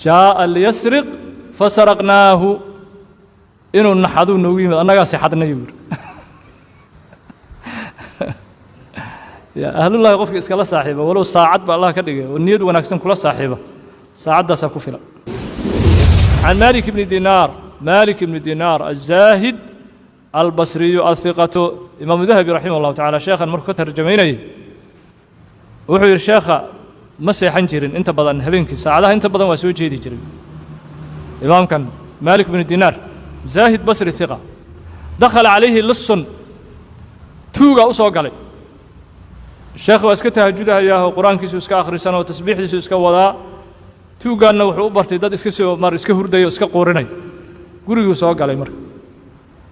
Jaa'a liyasriq fasaraqnaahu, inuu naxaduu noogu yimid, annagaa sixadnay buu yidhi. Ya ahlullahi qofka iskala saaxiiba, walow saacad ba Allah ka dhigay oo niyad wanaagsan kula saaxiiba, saacaddaasaa ku filan. Can Malik bni Dinaar, Malik ibni Dinaar aلzaahid albasriyu ahiqatu. Imaamu Dahabi raximah اllahu tacala sheekhan markuu ka tarjamaynayay wuxuu yidhi, sheekha ma seexan jirin inta badan habeenkii, saacadaha inta badan waa soo jeedi jiray. Imaamkan Malik bnu Dinaar, zaahid basri hiqa. Dakhala calayhi lisun, tuugaa u soo galay. Sheekh waa iska tahajudahayaahoo qur-aankiisu iska akhrisan oo tasbiixdiisu iska wadaa. Tuuggaanna wuxuu u bartay dad iska soo mar iska hurdaya o iska quurinay. Guriguu soo galay marka,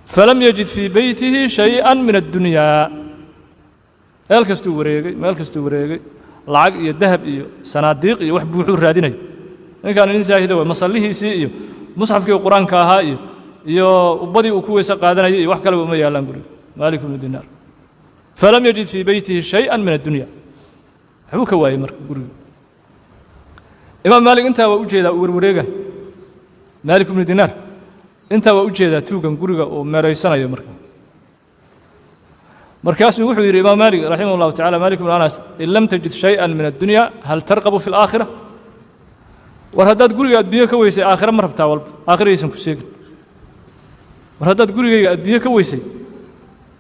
falam yajid fii beytihi shay-an min addunyaa. Meel kastuu wareegay, meel kastuu wareegay, lacag iyo dahab iyo sanaadiiq iyo wax buuxuu raadinay. Ninkaan nin saahida way, masallihiisii iyo musxafkii qur-aanka ahaa iyo ubbadii uu ku weyse qaadanayay iyo wax kaleba uma yaallaan guriga Maalik bnu Dinaar. Falam yajid fii beytihi shay-an min addunya, waxbuu ka waayey marka guriga. Imaam Maalik intaa waa u jeedaa uu warwareega. Maalik bnu Dinaar intaa waa u jeedaa tuugan guriga uu meeraysanayo marka. Markaasuu wuxuu yidhi imaam Maalik raximah اllahu tacala, Malik bnu Anas: "In lam tajid shay-an min addunya, hal tarqabu fi اlaakhira?" War haddaad guriga adduunyo ka weysay, aakhira ma rabtaa? Walba aakhiraysan ku seegin. War haddaad gurigayga adduunyo ka weysay,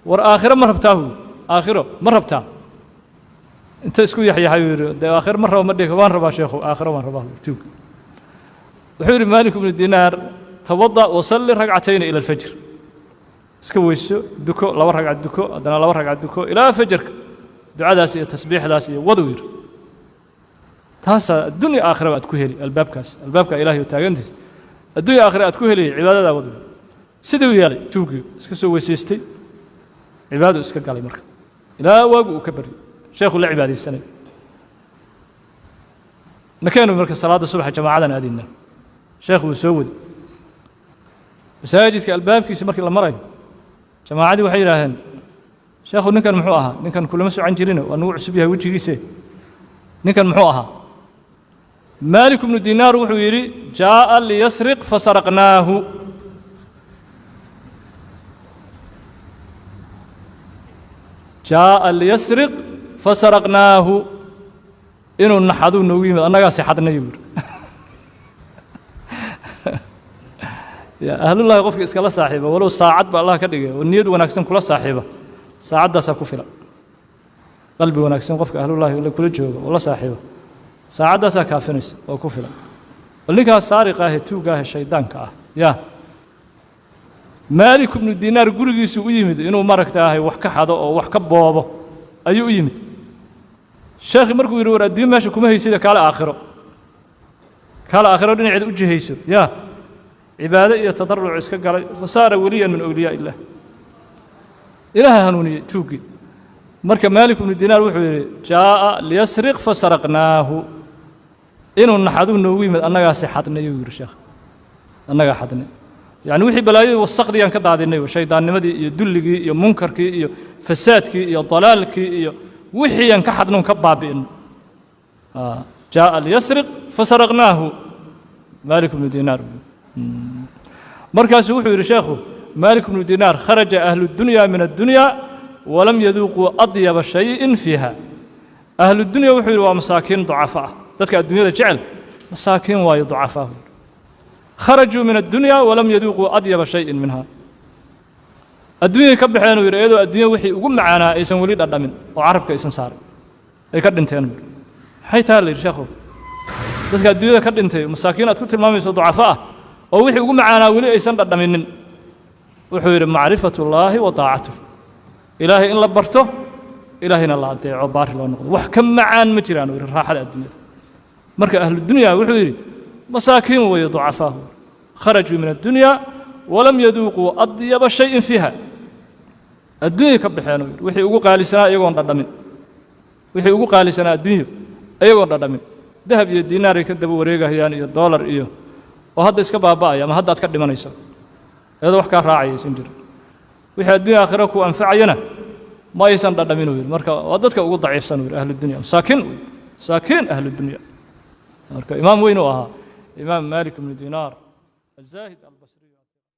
war aakhiro ma rabtaa? Hu aakhiro ma rabtaa? Inta isku yaxyaxay uu yidhi, dee aakhiro ma rabo ma dhihi, waan rabaa sheekhu, aakhiro waan rabaa. Tuug wuxuu yidhi Maalik bnu Dinaar: "Tawada wasalli ragcatayni ila alfajr." Iska weyso, duko laba ragcad, duko haddana laba ragcad, duko ilaa fajarka. Ducadaas iyo tasbiixdaas iyo waduu yidhi, taasaa addunya aakhiraba aad ku heli. Albaabkaas, albaabka ilahay oo taagantiis, addunya aakhira aad ku heliyay cibaadadaa wadu. Sidii u yeelay tuugii, iska soo weysaystay, cibaadadu iska galay marka ilaa waagu uu ka baryay. Sheekhu la cibaadaysanay nakeenu marka salaadda subaxa jamaacadan aadayna. Sheekhu wuu soo waday masaajidka albaabkiisa. Markii la marayo, jamaacadii waxay yidhaaheen: "Sheekhu, ninkan muxuu ahaa? Ninkan kulama socan jirino, waa nagu cusub yahay wejigiise, ninkan muxuu ahaa?" Maalik bnu Dinaar wuxuu yidhi: "Jaa'a liyasriq fasaraqnaahu." Jaa'a liyasriq fasaraqnaahu, inuu naxaduu noogu yimid, annagaa sixadnay buu yidhi. Ya ahlullahi qofka iskala saaxiiba, walow saacad ba Allah ka dhigay oo niyad wanaagsan kula saaxiiba, saacaddaasaa ku filan. Qalbi wanaagsan qofka ahlullahi kula jooga oo la saaxiiba, saacaddaasaa kaafinaysa oo ku filan. Bal ninkaas saariqa ahee, tuugga ahee, shaydaanka ah, yaa Maalik ibnu Dinaar gurigiisu u yimid inuu maaragta ahay wax ka xado oo wax ka boobo ayuu u yimid. Sheekhi markuu yidhi, "War adduun meesha kuma haysida, kaale aakhiro, kaale aakhiro dhinaceeda u jihayso," yaa cibaado iyo tadaruc iska galay. Fasaara weliyan min awliyaa illah. Ilaaha hanuuniyey tuuggii. Marka Maalik ibnu Dinaar wuxuu yidhi: "Jaa'a liyasriq fasaraqnaahu." Inuu naxaduu noogu yimid, annagaasi xadnay uu yidhi sheekh, annagaa xadnay. Yacni wixii balaayadii wasaqdiyaan ka daadinay, shaydaannimadii iyo dulligii iyo munkarkii iyo fasaadkii iyo dalaalkii iyo wixii aan ka xadnoon ka baabi'ino. Jaa'a liyasriq fasaraqnaahu, Maalik ibnu Dinaar. Markaasuu wuxuu yidhi sheekhu Maalik ibnu Dinaar: "Kharaja ahlu dunya min addunya walam yaduuquu adyaba shayin fiiha." Ahlu dunya wuxuu yidhi waa masaakiin ducafa ah. Dadka adduunyada jecel masaakiin waayo, ducafaa. Kharajuu min addunya walam yaduuquu adyaba shayin minha. Adduunyay ka baxeen uu yidhi iyadoo adduunya wixii ugu macaanaa aysan weli dhadhamin oo carabka aysan saarin ay ka dhinteen uu yidhi. Maxay taa la yidhi sheekhow, dadka adduunyada ka dhintay masaakiin aad ku tilmaamayso, ducafo ah, oo wixii ugu macaanaa weli aysan dhadhaminin? Wuxuu yidhi: "Macrifatu llaahi wa daacatuh, ilaahay in la barto, ilaahayna la adeeco, baari loo noqdo, wax ka macaan ma jiraan," uu yidhi, "raaxada adduunyada." Marka ahludunya wuxuu yidhi masaakiin weeye, ducafaahu. Kharajuu min addunya walam yaduuquu adyaba shayin fiiha. Adduunyay ka baxeen uu yidhi wixii ugu qaalisanaa iyagoon dhadhamin, wixii ugu qaalisanaa adduunyo iyagoon dhadhamin. Dahab iyo diinaaray ka daba wareegahayaan iyo doolar iyo oo hadda iska baaba'aya ama hadda aad ka dhimanayso iyadoo wax kaa raacayaysan jirin. Wixii adduunya aakhira ku anfacayana ma aysan dhadhamin uu yidhi. Marka waa dadka ugu daciifsan uu yidhi ahludunya, masaakiin uu yidhi, masaakiin ahludunya. Marka imaam weyn uu ahaa Imaam Malik ibnu Dinaar, azaahid albasriy.